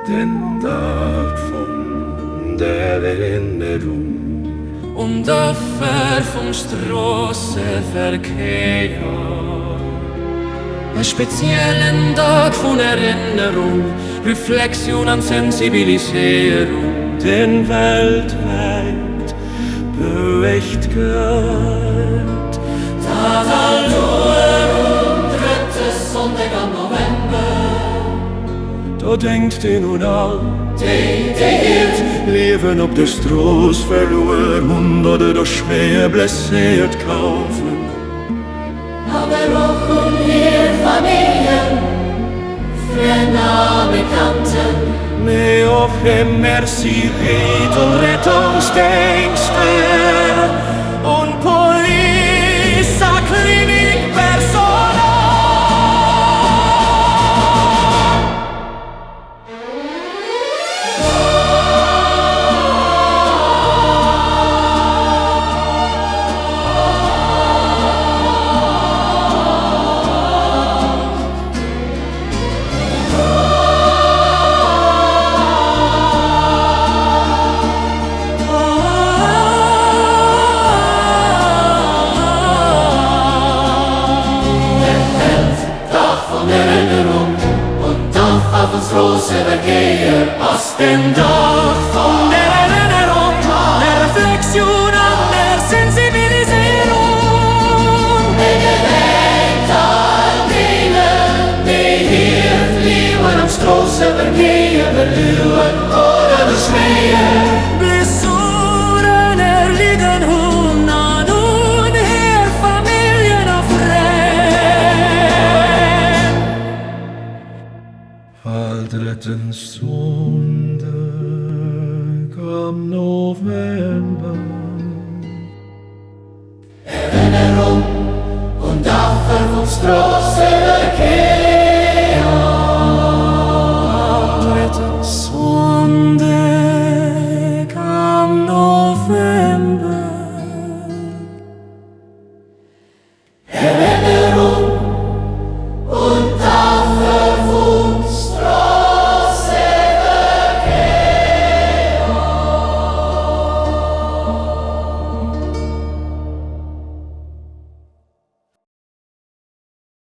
Den Dag vun der Erinnerung. Un d'Affer vum Stroosseverkéier. E speziellen Dag vun Erinnerung, Reflexioun an Sensibiliséierung. Deen weltwäit beuecht gëtt. Dat all Joer um drëtte Sonndeg am November. Do denkt een un all déi, déi hiert Liewen op der Strooss verluer hunn oder do schwéier blesséiert goufen. Awer och un hir Familljen, Frënn a Bekannten. Mee och e Merci geet un Rettungsdéngschter, un Police a Klinikpersonal. Dag vun Erënnerung un d'Affer vum Stroosseverkéier ass den Dag vun der Erënnerung, der Reflexioun an der Sensibiliséierung. E gedenkt all deenen, déi hiert Liewen am Stroosseverkéier verluer oder duerch schwéier Blessuren erlidden hunn an un hir Familljen a Frënn. All drëtten Sonndeg am November. Erënnerung un d'Affer vum Stroosseverkéier.